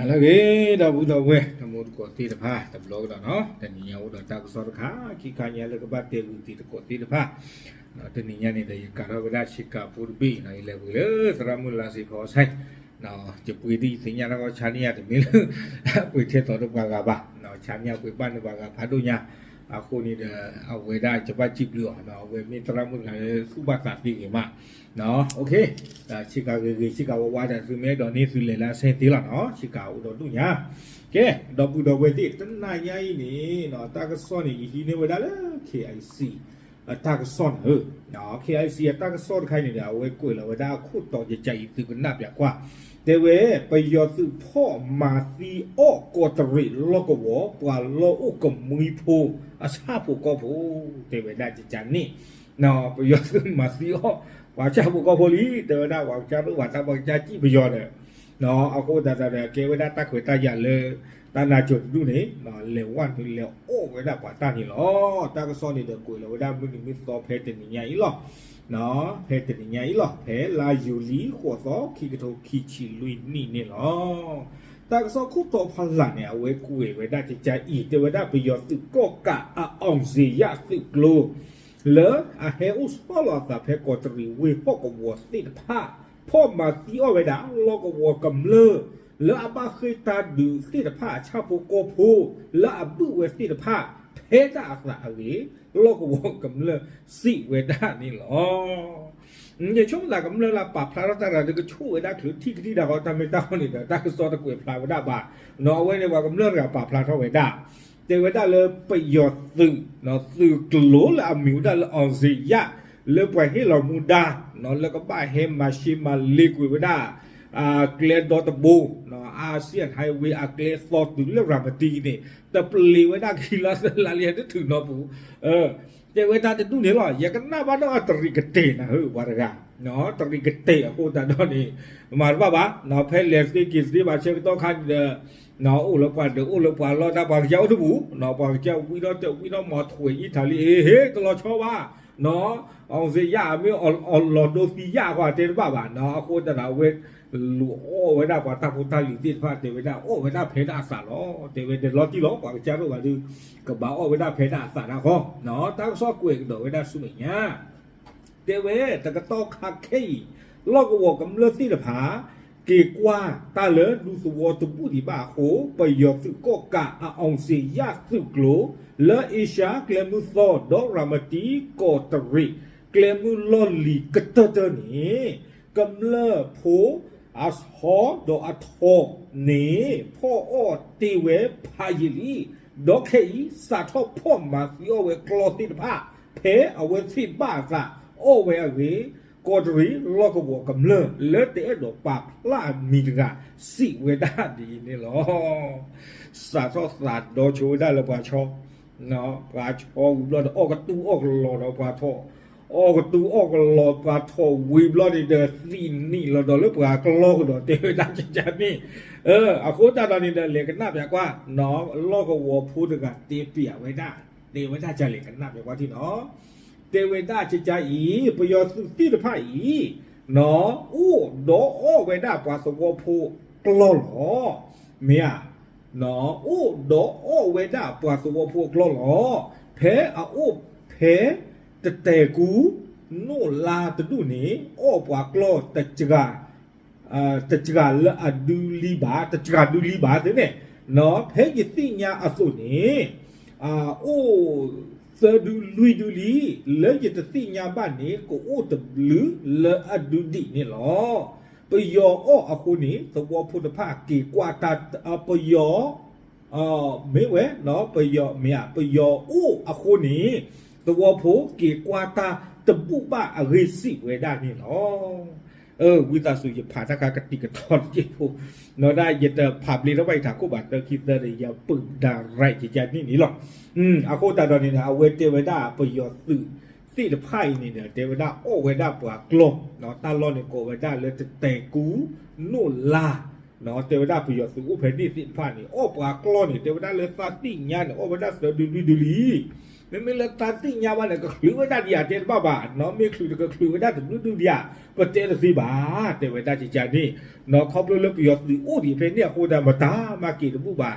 ဟါလၢအဂ့ၤ ဒီပုၢ်ဒီဝဲၢ် တံၤသကိးသ့ၣ်တဖၣ် တဘျီကဒီးနီၤ, တနံၤညါအိၣ်ဒီးတၢ်ကစီၣ်တခါ ခံခါညါလၢကဘၣ်တဲဂုာ်တံၤသကိးသ့ၣ်တဖၣ်, တနံၤညါန့ၣ်ဒီး ယကးထီၣ်ဝဲဒၣ်ဆ့ကၤဖိတဘ့ၣ်နီၤ, ယလဲၤပှ့ၤလၢသရၣ်မုၣ်လါစ့ဖီအဆဲး, ယပှ့ၤဒ်ယသ့ၣ်ညါတၢ်ဂီၢ် ဆါန့ၢ်ယၤတမ့ၢ်လၢ ပှ့ၤထဲသိးဒီးပှၤဂၤဘၣ်, ဆါန့ၢ်ယၤပှ့ၤဘၣ်န့ၢ်ပှၤဂၤဖးဒိၣ်ညါ, အဃိန့ၣ်ဒီး အဝဲဒၣ်ယဘၣ်စံးဘျုးအီၤ, အဝဲမ့ၢ်သရၣ်မုၣ်တဂၤလၢသူၣ်ဘၣ်သးသ့ဂ့ၤမး ဆ့ကၤဂ့ၤဂ့ၤ ဆ့ကၤဝါဝါဒီး သုမ့ၢ်အဲၣ်ဒိးန့ၢ်သုလဲၤလၢအဆဲသ့လီၤနီၤ, ဆ့ကၤအိၣ်ဒီးဒိၣ်ညါ. ကဲ ဒီပုၢ်ဒီဝဲၢ်သ့ၣ် တနံၤညါအံၤန့ၣ် တၢ်ကစီၣ်န့ၣ် ယဟံးန့ၢ်ဝဲဒၣ်လၢ K I C အတၢ်ကစီၣ်န့ၣ်, K I C အတၢ်ကစီၣ်တခါန့ၣ်ဒီး အဝဲကွဲးလီၤဝဲဒၣ်အခိၣ်တီ ယကးအံၤ သုကနၣ်ပၠးကွၢ်, တဲဝဲ ပယီၤသုးဖီၣ်မၤသံအီၣ်ကီးတရံးလီၢ်ကဝီၤ ပှၤလီၢ်အိၣ်ကမှံဖိအဆၣ်ဖိကီၢ်ဖိ, တဲဝဲဒၣ်ကကန့ၣ် ပယီၤသုးမၤသံအီၣ် ပှၤဆၣ်ဖိကီၢ်ဖိလံ, တဲဝဲဒၣ်ပှၤကစၢ်ဒိၣ်ဘၣ်တၢ် ပှၤကစၢ်စံၣ်ပယီၤဒီး, အဃိသတးဒီး ကဲဝဲဒၣ်တၢ်ခွဲးတၢ်ယာ်လၢ တၢ်နါစိၤတဒူၣ်န့ၣ် လဲၤဝဲနုာ်လဲၤအီၣ်ဝဲဒၣ်ပှၤတၢ်န့ၣ်လီၤ. တၢ်ကစီၣ်န့ၣ်ဒီးကွဲးလီၤဝဲဒၣ်မုၢ်နံၤမုၢ်သီဖဲတနံၤညါအံၤလီၤ. ဖဲတနံၤညါအံၤလီၤ. ဖဲလါယူၤလံ ဃိးသီ ခံကထိခံဆံလွံၢ်နံၣ်န့ၣ်လီၤ. တၢ်ကစီၣ်ခိၣ်တီဖီလာ်န့ၣ် အဝဲကွဲးဝဲဒၣ်ကကအံၤ တဲဝဲဒၣ်ပယီၤသုးကီၣ်ကးအ အောင်ဇေယျ သုးကျိၤ လၢအဟဲအိၣ်ဆီလီၤအသးဖဲကီးတရံးဝ့ၢ်ဟီၣ်ကဝီၤသ့ၣ်တဖၣ် ဖီၣ်မၤသံအီၣ်ဝဲဒၣ် လီၢ်ကဝီၤကမျၢၢ် လၢအဘၣ်ဃ့ၢ်တၢ်ဒုးသ့ၣ်တဖၣ်အဆၣ်ဖိကီၢ်ဖိ လၢအဘုၣ်ဝဲသ့ၣ်တဖၣ် ဖဲဒၣ်အသးအဂ့ၢ် လီၢ်ကဝီၤကမျၢၢ်စံးဝဲဒၣ်န့ၣ်လီၤ. ယဆိကမိၣ်သးကမျၢၢ်လၢပာ်ဖျါထီၣ်တၢ်တဂၤဒီး ကဆိၣ်ဝဲဒၣ်ချုးထံၣ်ကထံၣ်တၢ်ဃီ တၢ်မ့ၢ်တၢ်တီန့ၣ်ဒီး တၢ်ကစီၣ်တကွဲးဖျါဝဲဒၣ်ဘၣ်. အဝဲန့ၣ်ပှၤကမျၢၢ်တဂၤပာ်ဖျါထီၣ်ဝဲဒၣ် တဲဝဲဒၣ်လၢပယီၤသုး သုးကျိၤလၢအမံၤဝဲဒၣ်လၢ အောင်ဇေယျ လၢပှၤဟ့ၣ်လီၤမူဒါ လၢကဘၣ်ဟဲမၤရှဲမၤလ့ကွံာ်ဝဲဒၣ် ကျဲဒီတဘိ Asian Highway အကျဲသီတုၤလၢရၤမတံန့ၣ် တပျံၤဝဲဒၣ်ခံလါသၢလါလံ တထုးနီတပူၤ တဲဝဲတၢ်တဒူၣ်န့ၣ်လီၤ. ယကနၣ်ဘၣ်ဒီးအတရံးကတဲာ်နၤဧၢ ပှၤတဂၤ တရံးကတဲာ်အဃိသတးဒီးန့ၣ် မၤတဘၣ်ဘၣ် ဖဲလဲၤသ့က့ၤသ့ဘၣ်ဆၢကတီၢ်ခါန့ၣ်ဒီး အိၣ်လၢပှၤဒၢးအိၣ်လၢပှၤလီၢ်တၢ် ပှၤကစၢ်အိၣ်တပူၤ ပှၤကစၢ်ဝံထီၣ်တဲာ်ဝံထီၣ်မၤထွဲးအံထးလံ အ့ဟ့ တလီၤဆီဘၣ် အောင်ဇေယျ အမ့ၢ်အီၤလီၤဒိသံယၣ်ဃီတဲတဘၣ်ဘၣ် အဃိသတးဒီးအဝဲ လူၤအီၣ်ဝဲဒၣ်ပှၤတၢ်ဖိတၢ်လံၤသ့ၣ်တဖၣ် တဲဝဲဒၣ်အီၣ်ဝဲဒၣ်ဖဲဒၣ်အသးလီၤ တဲဝဲဒၣ်လီၤတံၢ်လီၤ ပှၤကစၢ်ဒိၣ်ဘၣ်ဒုး ကဘၣ်အီၣ်ဝဲဒၣ်ဖဲဒၣ်အသးဒၣ်ဃီ တၢ်ကစီၣ်ကွဲးကဒီးဝဲဒၣ်ဆူမဲာ်ညါ တဲဝဲ တကတီၢ်ခါခဲအံၤ လီၢ်ကဝီၤကမျၢၢ်သ့ၣ်တဖၣ် က့ၤကွၢ်တၢ်လၢဒူသဝီတဘူၣ်ဒံးဘၣ်အဃိ ပယီၤသုးကီၣ်ကးအ အောင်ဇေယျ သုးကျိၤ လၢ Asia ကျဲမုၢ်သီ ဒီးရၤမတံကီးတရံး ကျဲမုၢ်လီၢ်လံၤကတၢၢ်တၢၢ်န့ၣ် ကမျၢၢ်ဖိအဆီဒီးအထီန့ၣ် ဖီၣ်အီၣ်တ့ၢ်ဝဲဖးယံာ်လံ ဒီးခဲအံၤ စးထီၣ်ဖီၣ်မၤသံအီၣ်ဝဲကျီသ့ၣ်တဖၣ် ဖဲအဝဲသ့ၣ်ဘၣ်အသးအီၣ်ဝဲအဂ့ၢ် ကီးတရံးလီၢ်ကဝီၤကမျၢၢ် လၢတအဲၣ်ဒိးပာ်ဖျါအမံၤတဂၤ စံးဝဲဒၣ်ဒ်အံၤန့ၣ်လီၤ. စးထီၣ်သးဒီဆိဝဲဒၣ်လၢပှၤဆီ ပှၤဆီဝံၤဘျီဒီး အီၣ်ကတူၢ်အီၣ်ကလီဒီးပှၤထီၣ် အီၣ်ကတူၢ်အီၣ်ကလီပှၤထီၣ်ဝံၤဘျီန့ၣ်ဒီး သံနံၣ်လီၤဒီးလၢပှၤကျီကဒီး တဲဝဲဒၣ်ကကန့ၣ် အဃိသတးဒီးန့ၣ်ဒီး လဲၤကနၣ်ပၠးကွၢ် လီၢ်ကဝီၤဖိတဂၤတဲပၠးဝဲဒၣ် တဲဝဲဒၣ်ကလဲၤကနၣ်ပၠးကွၢ်ထံၣ်နီၤ တဲဝဲဒၣ်ကကအံၤ ပယီၤသုးသ့ၣ်တဖၣ်အံၤ အိၣ်ဒီးအီၣ်ဝဲဒၣ်ပှၤသဝီဖိကျီလီၤ. မ့ၢ်ဧါ အိၣ်ဒီးအီၣ်ဝဲဒၣ်ပှၤသဝီဖိအကျီလီၤ. ဖဲအအိၣ်ဖဲ တတဲာ်ကူ နိၣ်လါတဒူၣ်န့ၣ် အီၣ်ပှၤကျီတစှၤ တစှၤလၢအဒုလံဘၣ် တစှၤဒုလံဘၣ်သ့န့ၣ် ဖဲယသ့ၣ်ညါအသိးန့ၣ် အိၣ်သၢဒုလွံၢ်ဒုလံ လၢယတသ့ၣ်ညါဘၣ်န့ၣ် ကအိၣ်တဘျုးလၢအဒုဒံးန့ၣ်လီၤ. ပယီၤအီၣ်အဃိန့ၣ် သဝီဖိတဖၣ်က့ၤကွၢ်တၢ် ပယီၤ မ့ၢ်ဝဲ ပယီၤမ့ၢ်ဧါ ပယီၤအိၣ်အဃိန့ၣ် သဝီဖိက့ၤကွၢ်တၢ်တဘူၣ်ဘၣ်အဂ့ၢ်စံးဝဲဒၣ်န့ၣ်လီၤ. ဝံသးစူၤယဖးတၢ်ခါကတံာ်ကတီၤတက့ၢ်ဖိ ဒီးဒၣ်ယတဖးဘျ့ထီၣ်ဘၣ်ယထးခိၣ်ဘၣ်သၢခံသၢဒီး ယပုၢ်ဒၣ်ရဲၣ်ကကန့ၣ်န့ၣ်လီၤ. အဃိသတးဒီးန့ၣ်ဒီး အဝဲတဲဝဲဒၣ်ပယီၤသုးသ့ၣ်တဖၣ်အံၤန့ၣ်ဒီး တဲဝဲဒၣ်အီၣ်ဝဲဒၣ်ပှၤကျီ တၢ်လီၢ်န့ၣ်ကိးဝဲဒၣ်လၢတတဲာ်ကူ နိၣ်လါ တဲဝဲဒၣ်ပယီၤသုးအိၣ်ဖဲန့ၣ်သ့ၣ်တဖၣ်န့ၣ် အီၣ်ပှၤကျီန့ၣ် တဲဝဲဒၣ်လၢသးသ့ၣ်ညါန့ၣ် အီၣ်ဝဲဒၣ်သၢဒုလွံၢ်ဒုလံ. မ့မ့ၢ်လၢတၢ်သ့ၣ်ညါဘၣ်န့ၣ် ကချုးဝဲဒၣ်ဒံးဧါ တဲတဘၣ်ဘၣ်, နီၢ်မ့ၢ်ချုးတကချုးဝဲဒၣ်တဘျုးဒုဒံးဧါ, ပတဲတသ့ဘၣ်, တဲဝဲဒၣ်ကကန့ၣ်, နီၢ်ခီဖျိလၢပယီၤသုးအိၣ်ဒံးဖဲန့ၣ်အဃိ တၢ်မတၤမၤက့ၤတဘူၣ်ဘၣ်,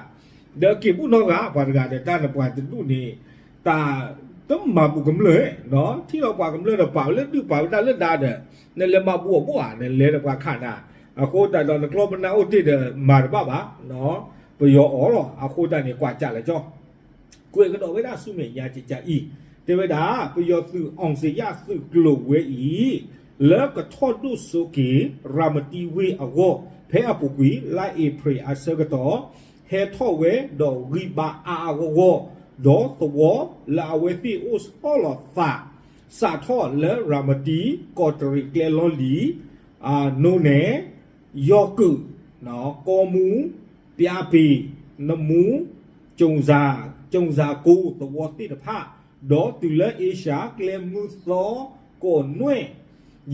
ဒီးက့ၤဘူၣ်နီတဂၤ ပှၤတဂၤဒီး တၢ်နပှၤတဒူၣ်န့ၣ် တၢ်တမၤဘူးကမျၢၢ်, ထံၣ်လီၤပှၤကမျၢၢ်ဒီး ပာ်ဝဲလၢဒုၣ်ပာ်ဝဲဒၣ်လၢဒါဒီး နလဲၤမၤဘူးအီၤဘိၣ်ဧါ, နလဲၤဒီးပှၤခးနၤ, အဃိသတးဒီး နကျီၢ်ပနၢ်အိၣ်တ့ၢ်ဒီး မၤတဘၣ်ဘၣ်, ပယီၤအီၣ်လီၤ, အဃိသတးန့ၣ် ကွၢ်ကၢ်လၢကၠီ ကွဲးကဒီးဝဲဒၣ်ဆူမဲာ်ညါကကအံၤ, တဲဝဲဒၣ် ပယီၤသုး အောင်ဇေယျ သုးကျိၤဝဲအံၤ လၢကထီၣ်ဒိၣ်စိက့ၤ ရၤမတံဝ့ၢ်အဂီၢ် ဖဲအပူၤကွံာ် လါအ့ဖြ့ၣ်အဆၢကတီၢ် ဟဲထီၣ်ဝဲဒီးဂံၢ်ဘါအါအါဂီၢ်ဂီၢ်, ဒီးသဝီလၢအဝဲသ့ၣ်အိၣ်ဆီလီၤသး စးထီၣ်လၢရၤမတံ ကီးတရံးကျဲလီလံၤ နိနဲၣ် ယီၢ်ကုၢ် ကီမူ ပျါပ့ၤ နမူ ကၠိၣ်စၣ်ကိ သဝီသ့ၣ်တဖၣ်, ဒီးတုၤလၢအ့ရှါ ကျဲမုၢ်သီ ကီးနွဲၣ်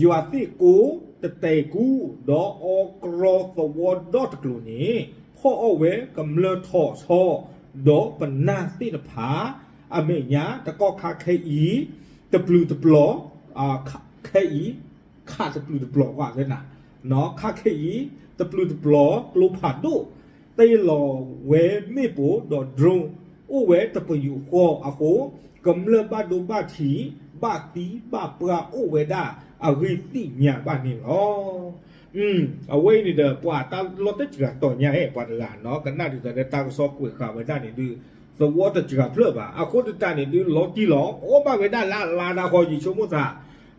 ယွၤသ့ၣ်ကိ တတဲာ်ကူ ဒီးအီကရီသဝီဒီတကျိၤန့ၣ် ဖီၣ်အီၣ်ဝဲကမျၢၢ်ထီၣ်ဆီ ဒီးပနၢ်သ့ၣ်တဖၣ် အမဲာ်ညါ တကီၢ်ခါခဲအံၤ တပျုာ်တပျီၤ ခဲအံၤ ခးတပျုာ်တပျီၤကွၢ်သနၤ, ခါခဲအံၤ တပျုာ်တပျီၤ ကျိဖးဒိၣ် တ့ၢ်လီၤဝဲမ့ၣ်ပိၢ်ဒီး drone အိၣ်ဝဲတပယူာ်ဃီအဃိ ကမျၢၢ်ဘၣ်ဒိဘၣ်ထံး ဘၣ်သံဘၣ်ပှၢ်အိၣ်ဝဲဒၣ်အဂ့ၢ်သ့ၣ်ညါဘၣ်န့ၣ်လီၤ. အဝဲအံၤန့ၣ်ဒီး ပှၤတၢ်လီၢ်တစှၤတီၤညါဟဲ ပှၤတဂၤနီၤ ကနၣ်ဒ်သိးလၢတၢ်ကစီၣ်ကွဲးဃာ်ဝဲဒၣ်န့ၣ်ဒုး သဝီတစှၤဖျၢၣ်ဘၣ်. အဃိသတးန့ၣ်ဒုး လီၤတံၢ်လီၤ အီၣ်ဘၣ်ဝဲဒၣ်လၢအလါတၢ်ဃီ ယဆိကမိၣ်သး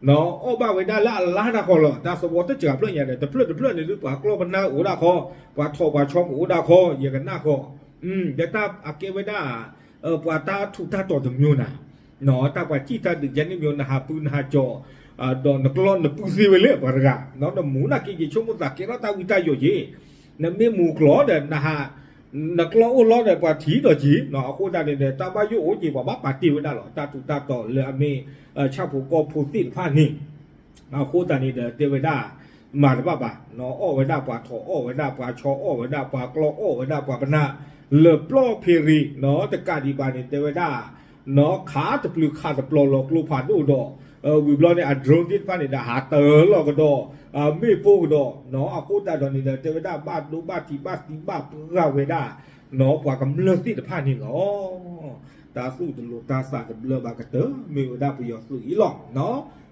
အီၣ်ဘၣ်ဝဲဒၣ်လၢအလါတၢ်ဃီလီၤ. တၢ်သဝီတစှၤဖျၢၣ်ညါဒီး တဖျၢၣ်တဖျၢၣ်န့ၣ်ဒုး ပှၤကျီၢ်ပနၢ်အိၣ်ဒၣ်ဃီ, ပှၤထီၣ်ပှၤဆီကအိၣ်ဒၣ်ဃီ ယကနၣ်ဃီ, ဒီးတၢ်အကဲဝဲဒၣ် ပှၤတၢ်ထူးတၢ်တီၤတမျိုးနၤ, တၢ်ပှၤစံၣ်တၢ်ဒုးယဲန့ၣ်မျိုး နဟးပုၢ်နဟးကၠီၤ ဒီးနကျီၢ်နပုၢ်သ့ဝဲလၢပှၤတဂၤ, နမူနက့ယဆိကမိၣ်သးကဲထီၣ်တၢ်ဝံတၢ်ယိးယ့ၣ်, နမ့ၢ်မူကျီၤဒီး နဟး နကျီၢ်အိၣ်လီၤဒီးပှၤထံၣ်ဒီးက့ၤ, အဃိသတးန့ၣ်ဒီး တၢ်ဘၣ်ယိၣ်အိၣ်က့ၤ ပှၤဘၣ်ပာ်တ့ၢ်ဝဲဒၣ်လီၤ. တၢ်ထူးတၢ်တီၤလၢအမ့ၢ် ဆၣ်ဖိကီၢ်ဖိသ့ၣ်တဖၣ်န့ၣ် အဃိသတးန့ၣ်ဒီး တဲဝဲဒၣ် မၤတဘၣ်ဘၣ်, အီၣ်ဝဲဒၣ်ပှၤထီၣ် အီၣ်ဝဲဒၣ်ပှၤဆီ အီၣ်ဝဲဒၣ်ပှၤကျီၢ် အီၣ်ဝဲဒၣ်ပှၤပနၢ် လၢပျီၢ်ဖ့ရံၤ တကးဒံးဘၣ်န့ၣ် တဲဝဲဒၣ် ခးတပျုာ်ခးတပျီၤလီၤကျိဖးဒိၣ်ဒီး ဝံၤဘျီန့ၣ် အ drone သ့ၣ်တဖၣ်န့ၣ်ဒီး ဟးတၢၤလီၤကဒီး မ့ၣ်ပိၢ်ကဒီး အဃိသတးဒီးန့ၣ်ဒီး တဲဝဲဒၣ် ဘၣ်ဒိဘၣ်ထံးဘၣ်သံဘၣ်ပှၢ်ဝဲဒၣ် ပှၤကမျၢၢ်သ့ၣ်တဖၣ်န့ၣ်လီၤ. တၢ်သူၣ်တလိၤတၢ်သးတဘျၢဘၣ်ကတၢၢ် မ့ၢ်ဝဲဒၣ်ပယီၤသုးအံၤလီၤ.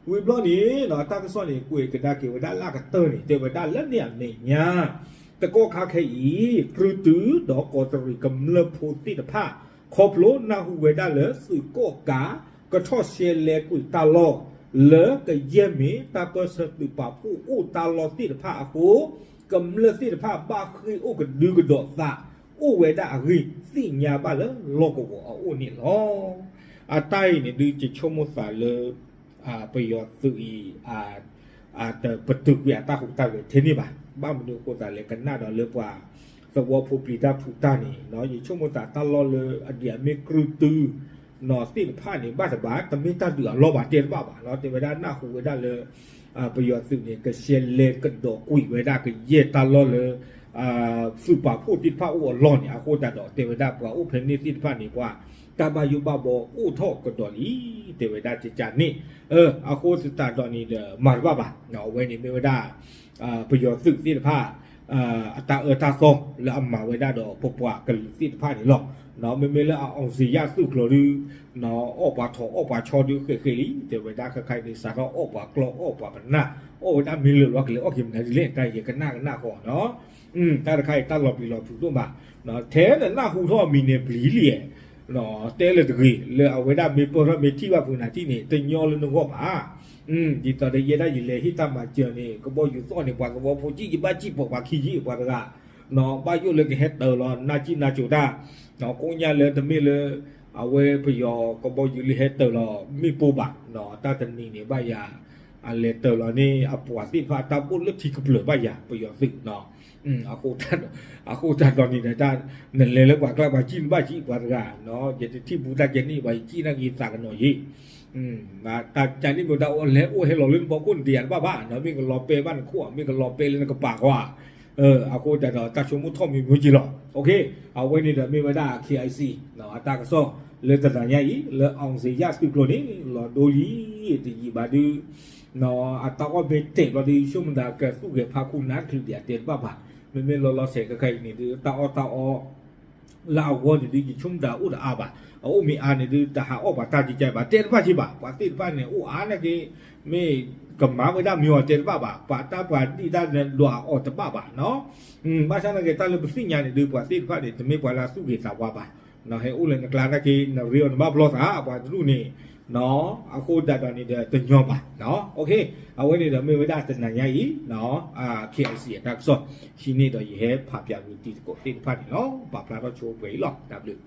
ဝံၤဘျီန့ၣ် တၢ်ကစီၣ်န့ၣ် ကွဲးကဒါက့ၤဝဲဒၣ်လၢအကတၢၢ်န့ၣ် တဲဝဲဒၣ်လၢန့ၣ်အမဲာ်ညါ တကီၢ်ခါခဲအံၤ ကြုၢ်တုဒီးကီးတရံးကမျၢၢ်ဖိသ့ၣ်တဖၣ် ခီဖျိနၢ်ဟူဝဲဒၣ်လၢသုးကီၣ်ကး ကထီၣ်ရှဲလဲကွံာ်တၢ်လီၢ် လၢကယဲၢ်မ့ၢ်တၢ်ပၢၢ်ဆၢသုးပာ်ဖှိၣ်အိၣ်တၢ်လီၢ်သ့ၣ်တဖၣ်အဃိ ကမျၢၢ်သ့ၣ်တဖၣ်ဘၣ်ဃ့ၢ်အိၣ်ကဒုကဒီးသး အိၣ်ဝဲဒၣ်အဂ့ၢ်သ့ၣ်ညါဘၣ်လၢလီၢ်ကဝီၤအအိၣ်န့ၣ်လီၤ. အတၢ်အံၤန့ၣ်ဒုး ယဆိကမိၣ်သးလၢ ပယီၤသုးအံၤ တပတုာ်ကွံာ်အတၢ်ဟူးတၢ်ဂဲၤထဲန့ၣ်ဘၣ်. ဘၣ်မနုၤအဃိသတးလဲၣ် ကနၣ်ဒီးလၢပှၤသဝီဖိပျံၤတၢ်ဖုးတၢ်န့ၣ် ယဆိကမိၣ်သးတၢ်လီၢ်လၢအဒ်အမ့ၢ်ကြုၢ်တု သ့ၣ်တဖၣ်န့ၣ် ဘၣ်တဘၣ် တမ့ၢ်တၢ်ဒုးအလီၢ်ဘၣ်တဲတဘၣ်ဘၣ်နီၤ တဲဝဲဒၣ်နၢ်ဟူဝဲဒၣ်လၢ ပယီၤသုးန့ၣ် ကရှဲလဲကဒီးကွံာ်ဝဲဒၣ်ကယဲၢ်တၢ်လီၢ်လၢ သုးပာ်ဖှိၣ်သ့ၣ်တဖၣ်အိၣ်အလီၢ်န့ၣ် အဃိသတးဒီး တဲဝဲဒၣ်ပှၤအိၣ်ဖဲန့ၣ်သ့ၣ်တဖၣ်န့ၣ် ပှၤတၢ်ဘၣ်ယိၣ်ဘၣ်ဘီအိၣ်ထီၣ်ကဒီးလံ တဲဝဲဒၣ်ကကန့ၣ် အဃိသတးဒီးန့ၣ်ဒီး မၤတဘၣ်ဘၣ် အဝဲန့ၣ်မ့ၢ်ဝဲဒၣ် ပယီၤသုးသ့ၣ်တဖၣ် အတၢ်အၢတၢ်သီလၢအမၤဝဲဒၣ်ဒီးပပှၤကလုာ်သ့ၣ်တဖၣ်န့ၣ်လီၤ. မ့မ့ၢ်လၢအအောင်ဇေယျသုးကျိၤဒုး အီၣ်ပှၤထီၣ်အီၣ်ပှၤဆီဒုးဃဲးဃဲးလံ တဲဝဲဒၣ်ခဲခါအံၤန့ၣ် စးထီၣ်အီၣ်ပှၤကျီၢ်အီၣ်ပှၤပနၢ် အီၣ်ဝဲဒၣ်မ့ၢ်လၢာ်လီၤကလဲၤအီၣ်က့ၤမနုၤဒ်လဲၣ် တၢ်ယကနၣ်ကနၣ်ဃီနီၤ တၢ်တခါအံၤ တၢ်လီၤပျံၤလီၤဖုးဒိၣ်မး ထဲနနၢ်ဟူထီၣ်အမံၤန့ၣ်ပျံၤလံ တဲလၢတဂ့ၤ လၢအဝဲဒၣ်မ့ၢ်ပၢၢ်ထီၣ်မ့ၢ်ထံၣ်ဘၣ်ဖုးနၤထံၣ်န့ၣ် တညီလၢနဂီၢ်ဘၣ်. ဒ်သိးဒီးယဲဒၣ်ယလဲၤဟ့ၣ်တၢ်မၤစၢၤန့ၣ် ကဘီယူၤသီၣ်န့ၣ် ပှၤသဝီဖိကံၣ်ယဘၣ်ကံၣ်ပိာ်ပှၤခံယံၣ်ပှၤတဂၤ ဘၣ်ယိၣ်လၢကဟဲတၢၤလီၤ နၢ်ကံၣ်နၢ်ကၠိၤတၢ် ကိးညါလၢတမ့ၢ်လၢ အဝဲပယီၤကဘီယူၤလၢဟဲတၢၤလီၤမ့ၣ်ပိၢ်ဘၣ် တၢ်တနံၤန့ၣ်ဘၣ်ယၤ အလဲၤတၢၤလီၤန့ၣ် အပှၤသ့ၣ်တဖၣ်တၢ်ဘိၣ်လၢထံကပျၢၤဘၣ်ယၤ ပယီၤသုး အဃိသတးဒီးန့ၣ်ဒီး နလဲၤလၢပှၤကျါပှၤကံၣ်နဘၣ်ကံၣ်ပှၤတဂၤ ယတထံၣ်ဘူးတၢ်ကဲန့ၣ်ဘၣ် ယကံၣ်နၢ်က့ၤသးကနီၤယ့ၣ် တၢ်ကန့ၣ်မ့ၢ်တၢ်အိၣ်လဲၤအိၣ်ဟဲလီၤလၢနဘီခိၣ်န့ၣ် တယၤတဘၣ်ဘၣ် မ့ၢ်ကလီၤပဲာ်ဘၣ်နခိၣ် မ့ၢ်ကလီၤပဲာ်လၢနကပၤကွၢ် အဃိသတးဒီး တၢ်ဆိကမိၣ်ထီၣ်မံၤမံၤက့ၤလီၤ အဝဲန့ၣ်ဒီးမ့ၢ်ဝဲဒၣ် KIC အတၢ်ကစီၣ် လၢတနၤညါအံၤ လၢအောင်ဇေယျသုးကျိၤန့ၣ် လီၤဒိလံ တယံာ်ဘၣ်ဒုး အတၢ်အီၣ်မ့ၢ်တဲာ်ဘျီဒုး ယဆိကမိၣ်သးကသူၣ်ဂဲၤဖးခိၣ်နၢ်တချုးဒံးအတဲတဘၣ်ဘၣ်. မ့မ့ၢ်လီၤလီၤဆဲးခဲခါအံၤန့ၣ်ဒုး တၢ်အီၣ်တၢ်အီ လၢအဂီၢ်န့ၣ်ဒုး ယဆိကမိၣ်သးအိၣ်တအါဘၣ်. အအိၣ်မ့ၢ်အါန့ၣ်ဒုး တဟးအီၣ်ပှၤတၢ်ကကဲဘၣ် တဲတဘၣ်က့ဘၣ်. ပှၤသ့ၣ်တဖၣ်န့ၣ် အိၣ်အါနာ်က့ မ့ၢ်ကမၤဝဲဒၣ်မ့ၢ်အီၤတဲတဘၣ်ဘၣ်. ပှၤတၢ်ပှၤဒံၣ်တၢ်န့ၣ် ဒွးအီၤတဘၣ်ဘၣ်နီၤ. ဘၣ်ဆၣ်နာ်က့ တၢ်လၢပသ့ၣ်ညါန့ၣ်ဒုး ပှၤသ့ၣ်တဖၣ်န့ၣ် တမ့ၢ်ပှၤလၢအသူၣ်ဂ့ၤသးဝါဘၣ်. ဟဲအိၣ်လၢနကျါနာ်က့ နရ့အီၤနဘၣ်ဘျီသး ပှၤတဒူၣ်န့ၣ် အဃိဒၣ်ဒီးန့ၣ်ဒီးတညီဘၣ်. အဝဲန့ၣ်ဒီးမ့ၢ်ဝဲဒၣ်တနၤညါအံၤ K I C အတၢ်ကစီၣ် ဟံးန့ၢ်ဒီးယဟဲဖးပၠးဝံၤတံၤသကိးသ့ၣ်တဖၣ်န့ၣ်လီၤ. ပာ်ဖျါထီၣ်ဆိပှဲၤအံၤလီၤ. တၢ်ဘျုး